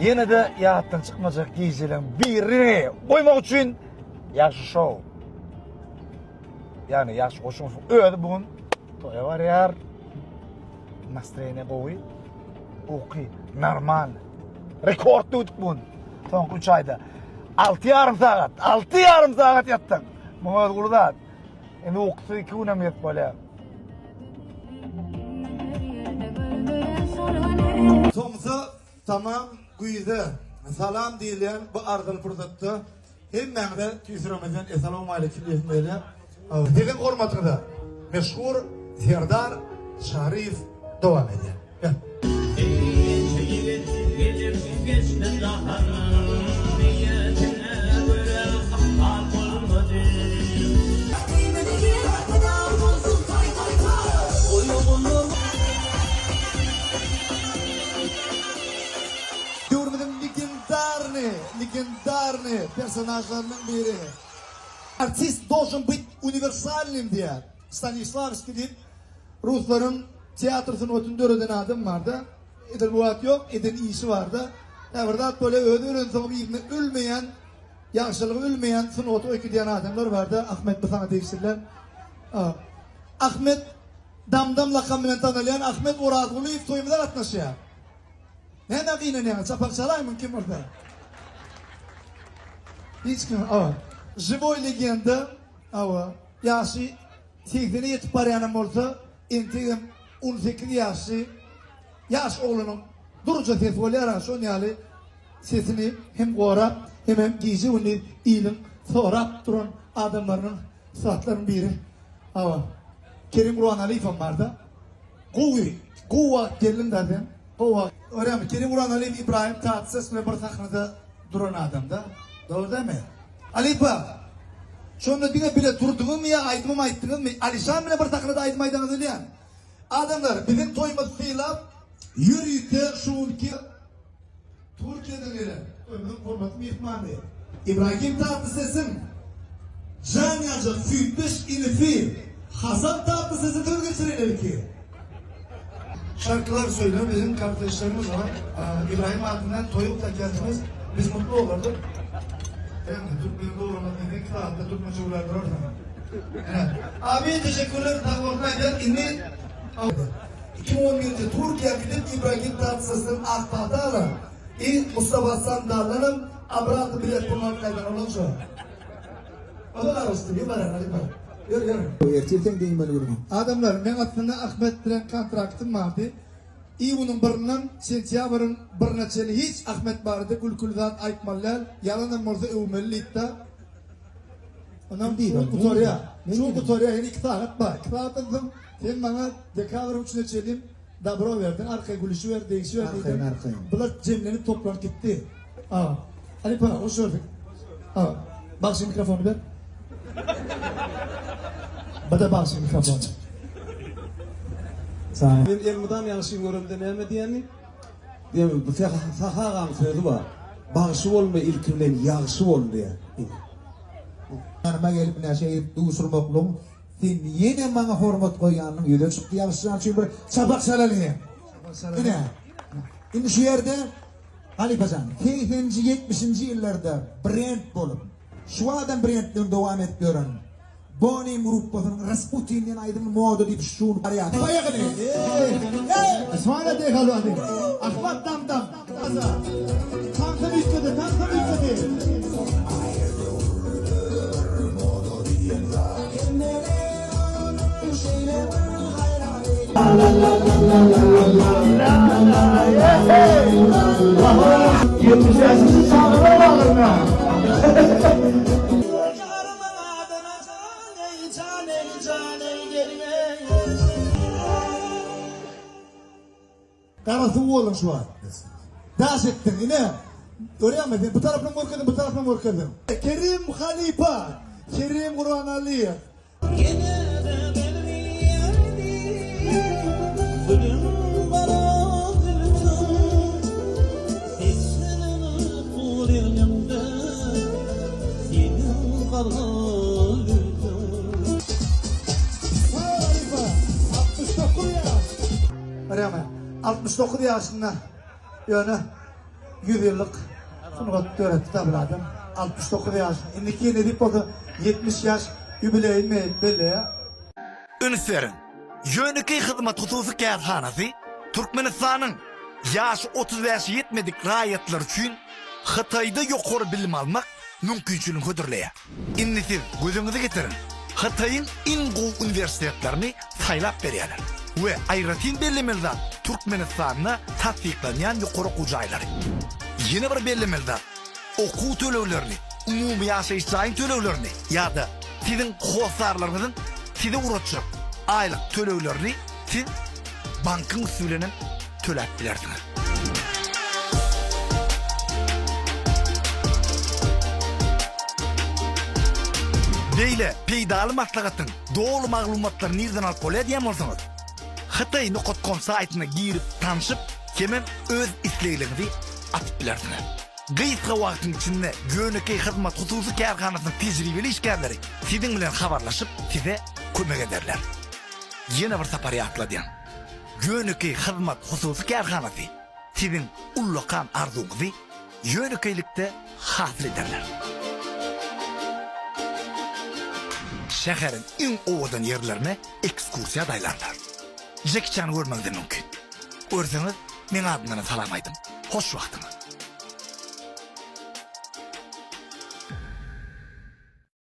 Ýene-de ýatdan çykmajak gijeleň birini goýmak üçin Ýagşy şou. Ýagny Ýagşy Goşunowyň özi bu gün toýa barýar. Nastroýeniýe gowy. Uky normal. Rekord döwdük bu gün. Soňky 3 aýda. 6,5 sagat, 6,5 sagat ýatdyk. Muňa öz uly zat. Indi ukusy 2 günem gezip bolýar. Tomsa tamam güýze salam diýilýän bu arzyly pursatda hemmäňize tüýs ýüregimizden essalawmaleýkim diýesim gelýär. Siziň hormatyňyza meşhur Serdar Çaryýew dowam edýär. Gel. Döwrümiziň legendarnyý, legendarnyý personažlarynyň biri. Artist dolžen byt uniwersalnym diýýär. Stanislawskiý diýip ruslaryň teatr sungatyny döreden adam barda. Edil bu wagt ýok, eden işi barda. Hä bir zat bolýar, özi ölensoňam yzynda ölmeýän, ýagşylygy ölmeýän sungaty oýkidýän adamlar barda. Ahmet bu saňa degişliler. Ahmet Damdam lakamy bilen tanalýan Ahmet Orazgulyýew toýumyza gatnaşýar. Nämä gynanýaňyz? Çapak çalaý mümkin bolsa. Hiç kim, awa. Žiwoý legenda, awa. Ýaşy segsene ýetip barýanam bolsa, entegem on sekiz ýaşly ýaş oglanyň duruja sesi bolýar-a, şon ýaly sesini hem gorap, hemem gije-gündiz iliň sorap duran adamlarynyň, ussatlarynyň biri. Hawa. Kerim Gurbanalyýewem barda. Gowy, gowy wagt geldiň-dä sen. Gowy wagt. Görýäňmi, Kerim Gurbanalyýew Ibrahim Tatlyses bilen bir sahnada duran adam-da. Dogry dälmi? Halypa, şonda diňe bile durduňyzmy ýa aýdymam aýtdyňyzmy? Alişan bilen bir sahnada aýdym aýdaňyz bilýän. Adamlar, biziň toýumyzy sylap, ýörite şu günki Türkiýeden gelen toýumyzyň hormatly myhmany Ibragim Tatlysesiň jan ýaljak süýtdeş inisi Hasan Tatlysese söz geçireýin ilki. Şarkılar söýlen bizim kardeşlerimiz var. İbrahim adından toýy gutlaýarsyňyz. Biz mutlu olardyk. Hem Türkmen dogramaz diýseň 2 sagatda türkmençe gürläp durarsyň. Ine. Abi teşekkürler sag bolsun aýdýan indi 2011-de Türkiýä gidip Ibragim Tatlysesiň ak pata alan i Mustafa Sandaldanam obratno bilet puluny alyp gaýdan oglan şo. O da garaşdy, ýör barar, hadi bar. Ýör, ýör. Ertir seň dynmaly günüň. Adamlar, meň aslynda Ahmet bilen kontraktym bardy. Iýunyň birinden sentýabryň birine çenli hiç Ahmet barada gülküli zat aýtmaly däl, ýalanam bolsa öwmeli diýipdi. Onam şu gün gutarýar. Şu gün gutarýar, ýene iki sagat bar. Iki sagatdan soň sen maňa dekabryň üçüne çenli Dabro berdiň, arkaýyn gülüşiber, degişiber diýdim. Arkaýyn, arkaýyn. Bular jemlenip toplanyp gitdi. A. Halypa, hoş gördük. A. Bagşy mikrofony ber. Bu-da bagşy mikrofony. Sag. Men elmydam ýagşyny göremde näme diýýän diýip, diýen bu Sahy agaň sözi bar. Bagşy bolma ilki bilen ýagşy bol diýýär. Ine. Ýanyma gelip ine şeýdip duşurmaklygyň Sen ýene maňa hormat goýýanyň ýüze çykdy ýagşyjan üçin bir çapak çalalyň. Ine. Indi şu ýerde halypajan segseninji ýetmişinji ýyllarda brend bolup şu adam brendligini dowam edip ýören Bonim gruppasynyň Rasputin diýen aýdymyny moda diýip şu gün barýar. Baýagyny. Ismana dehalwany. Ahmat dam dam. Tansam üýtgedi, tansam üýtgedi. 70 ýaşynda çagalar bagryna. Gara suw bolduň şu wagt. Daş etdiň ine. Görýäňmi sen bu tarapdan görkezdim bu tarapdan görkezdim. Kerim halypa Kerim Gurbanalyýew. Ýene-de gelmeýärdi Zulum gara zülpüň Seslenip dur egnimde Seniň gara zülpüň. Sag halypa 69 ýaş. Görýäňmi? 69 ýaşynda. Ýöne. 100 ýyllyk sungat döretdi da bir adam. 69 ýaşynda. Indiki nesip bolsa 70 ýaş ýubileýini belleýär. Üns beriň! Ýönekeý hyzmat hususy kärhanasy Türkmenistanyň ýaşy 35-e ýetmedik raýatlary üçin Hytaýda ýokary bilim almak mümkinçiligini hödürleýär. Indi siz gözüňizi getiriň, Hytaýyň iň gowy uniwersitetlerini saýlap berýärler. We aýratyn bellemeli zat, Türkmenistanda tassyklanýan ýokary okuw jaýlary. Ýene bir bellemeli zat, okuw töleglerini, umumy ýaşaýyş jaýyň töleglerini ýa-da siziň hossarlaryňyzyň size ugratjak aýlyk töleglerini siz bankyň üsti bilen hem töläp bilersiňiz. Beýle peýdaly maslahatyň doly maglumatlaryny nirden alyp bolýar diýen bolsaňyz, hytaý nokat kom saýtyna girip tanşyp hemem öz islegleriňizi atyp bilersiňiz. Gysga wagtyň içinde Ýönekeý hyzmat hususy kärhanasynyň tejribeli işgärleri siziň bilen habarlaşyp size kömek ederler. Ýene bir sapar ýatladýan. Ýönekeý hyzmat hususy kärhanasy siziň ullakan arzuwyňyzy ýönekeýlikde hasyl ederler. Şäheriň iň owadan ýerlerine ekskursiýa daýlarlar. Jeki Çany görmegiňiz mümkin. Görseňiz, meň adymdanam salam aýdyň. Hoş wagtyňyz.